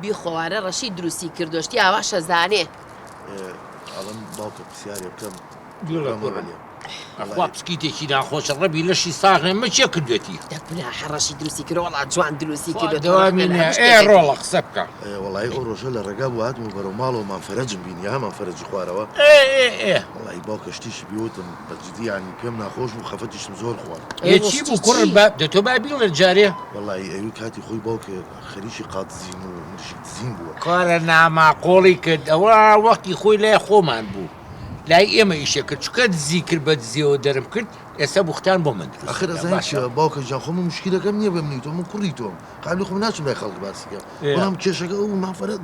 بیخۆوانە ڕەشید دروستی کردوە شتی ئاواش ئەزانێ. ئەڵێم باوکە پرسیارێ بکەم گوێ کوڕم ئەخوا پسکیتێکی ناخۆشە ڕەبی لەشی ساغ نێ مە چێ کردوێتی دە گوناحە ڕەشی دروستی کردوە وەڵا جوان دروستی کردوە دەوامی نە ئێ ڕۆڵە قسە بکە. وەڵایی ئەو ڕۆژە لە ڕێگا بوو هاتم و بەرەو ماڵەوە مام فەرەجم بینی ها مام فەرەجی خوارەوە ئێ ئێ ئێ وەڵایی باوکە شتیشی پێ وتم بە جدی یانی پێم ناخۆش بوو خەفەتیشم زۆر خوارد. ئێ چی بوو کوڕ بە دە تۆ با بیڵێ جارێ. وەڵایی ئەوی کاتی خۆی باوکە خەریکی قات دزین و مریشک دزین بووە. کارە ناماقوڵی کرد ئەوە وەختی خۆی لای خۆمان بوو لای ئێمە ئیشە کرد چونکە دزی کرد بە دزیەوە دەرم کرد ئێستا بوختان بۆ من دروست ئەخر کردە ئەزانی باشە. چیە باوکە گیان خۆ من موشکیلەکەم نیە بە منی تۆ من کوڕی تۆم قابلی خۆم ناچم لای خەڵک باسی کەم بەڵام کێشەکە ئەو مام فەرە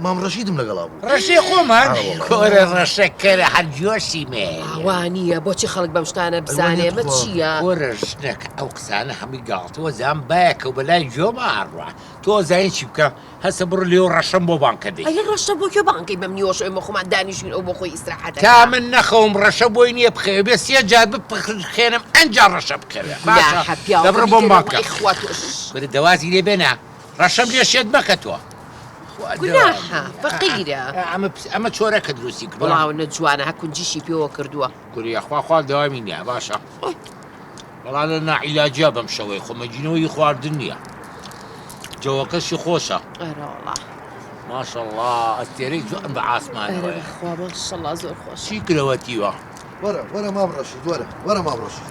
مام ڕەشیدم لەگەڵا بوو. ڕەشێ خۆمان ئارە وەڵا. کۆرە ڕەشە کەرە هەر جۆشی مێ. وا نییە بۆچی خەڵک بەم شتانە بزانێ ئەمە چییە؟ کورە ژنەکە ئەو قسانە هەمووی گاڵتەوە زام بایەکە و بەلای گوێما ئەڕوا تۆ ئەزانی چی بکە هەسە بڕۆ لێو ڕەشەم بۆ بانکە دەی. ئەی ڕەشە بۆ کوێ بانکەی بەم نیوەشەو ئێمە خۆمان دانیشتوین ئەو بۆ خۆی ئیسراحەت تا ئەکا. من نەخەوم ڕەشە بۆی نییە بخەوێ بێ سێ جار بپخرخێنم ئەنجا ڕەشە بخەوێ باشە گوناحە پیاوەکە دەبڕۆ بۆم بیکەرەوە بانکە. ئەی خوا تۆش. کورە دەوازی لێ بێنە ڕەشەم لێ شێت مەکە تۆ. خوا گوناحە فەقیرە. ئەمە ئەمە چۆرەکە دروستی کردوە. وەڵا ئەونە جوانە هە کونجیشی پێوە کردووە. کوری یاخوا خوا دەوامی نیە باشە وەڵا لە ناعیلاجیا بەم شەوەی خۆ مەجینەوەی خواردن نییە جەوەکەشی خۆشە ئەرەوەڵا ماشەڵڵا ئەستێرەی جوان بە ئاسمانەوەیە بەخوا ماشەڵڵا زۆر خۆش چی کرەوە تیوە وەرە وەرە مام ڕەشید وەرە وەرە مام ڕەشید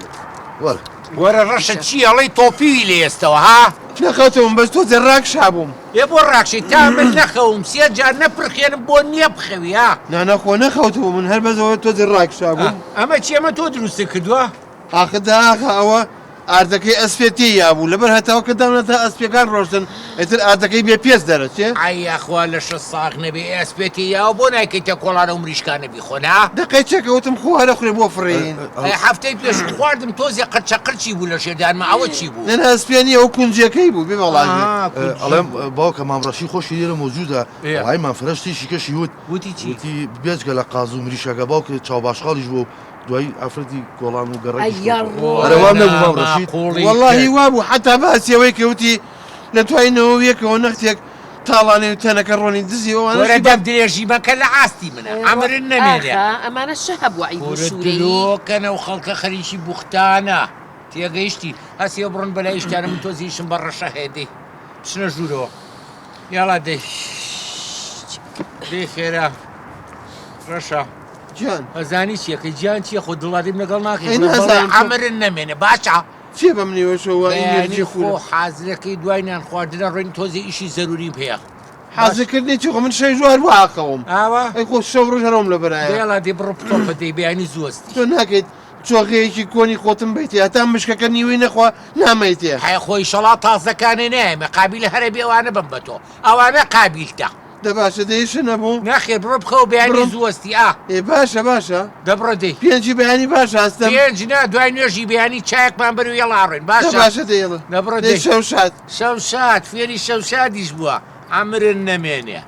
وەرە وەرە ڕەشە چی ئەڵێی تۆپیوی لێ ئێستەوە ها؟ نەخەوتبووم بەس تۆزێ ڕاکشابووم. ئێ بۆ ڕاکشی تا من نەخەوم سێ جار نەپرخێنم بۆ نییە بخەوی ها؟ نا نا خۆ نەخەوتبووم من هەر بەس ئەوە تۆزێ ڕاکشابووم. ئەمە چیە ئەمە تۆ دروستت کردووە؟ ئاخر داخە ئەوە ئاردەکەی ئەسپێ تێی یابوو لەبەر هەتاو کە دامنا تا ئەسپێکان ڕۆشتن ئیتر ئاردەکەی بێ پێست دەرەچێ. ئەی یاخوا لەشت ساغ نەبێ ئەسپێ تێی یاوە بۆ نایکەیتە کۆڵان ئەو مریشکانە بیخۆن ها؟ دەقەی چەکە وتم خۆ هەرە خوێ بۆ فڕێین. ئەی هەفتەی پێشوو خواردم تۆزێ قرچە قرچی بوو لە ژێر دانما ئەوە چی بوو؟ نەنا ئەسپێ نیە ئەو کونجەکەی بوو بێ وەڵا بێ. ئەڵێم باوکە مام ڕەشی خۆشی لێرە مەوجودە وەڵای مام فەرەج شتێکی کەشی وت وتی چی؟ وتی بێجگە لە قاز و مریشەکە باوکە چاوباشقاڵیش بووە و دوای ئافرەتی کۆڵان و گەڕەکیش کەوتووە. ئەرێ وام نەبوو مام ڕەشید؟ وەڵاهی وابوو حەتا باسی ئەوەی کە وتی لە دوای نەوەویەکەوە نەختێک تاڵانی و تەنەکە ڕۆنی دزی ئەوانەشی وەرە با. دەم درێژی مەکە لە ئاستی منە عەمرت نەمێنێ. ئاخە ئەمانە چ هەبوو عەیب و کورە شوورەیی. درۆ کەن ئەو خەڵکە خەریکی بوختانە تێگەیشتی هەسێ بڕۆن بەلای ئیشتانە من تۆزی ئیشم بە ڕەشە هەیە دەی بچنە ژوورەوە یاڵا دەی دەی خێرا ڕەشە گیان ئەزانی چیەکەی گیان چیە خۆ دڵاریم لەگەڵ ناکەی ئەی بڵێ بەڵێ نازانم تۆ عەمرت نەمێنێ باشە چیە بە منیوە شەو وا بەیانی ئینێرجی خۆ خورە. حازرەکەی دوای نان خواردنە ڕۆین تۆزێ ئیشی زەروریم هەیە باش. حازرکردنی چی خۆ من شەویش وا هەر وا ئەخەوم. ئاوا؟ ئەی خۆ شەو ڕۆژ هەر ئەوم لەبەرایە. دەیەڵا دەی بڕۆ بتۆپە دەی بەیانی زوو ئەستی. تۆ ناکەیت چۆغەیەکی کۆنی خۆتم بەیتێ هەتا مشکەکە نیوەی نەخوا نامەیتێ. هەی خۆ ئیشەڵا تازەکانێ نایەمێ قابیلە هەرە بێ ئەوانە بەم بە تۆ ئەوانە قابیلتە. دە باشە دە ئیشە نەبوو؟ نەخێر بڕۆ بخەوە بەیانی بڕۆم. زوو ئەستی ئا. ئێ باشە باشە. دە بڕۆ دەی. پێنجی بەیانی باشە ئەستم. پێنج نا دوای نوێژی بەیانی چایەکمان بەر و یەڵا ئەڕۆین دە باشە. باشە دە یەڵا. دە بڕۆ دەی دەی. شەو شاد. شەو شاد فێری شەو شادیش بووە عەمرت نەمێنێ.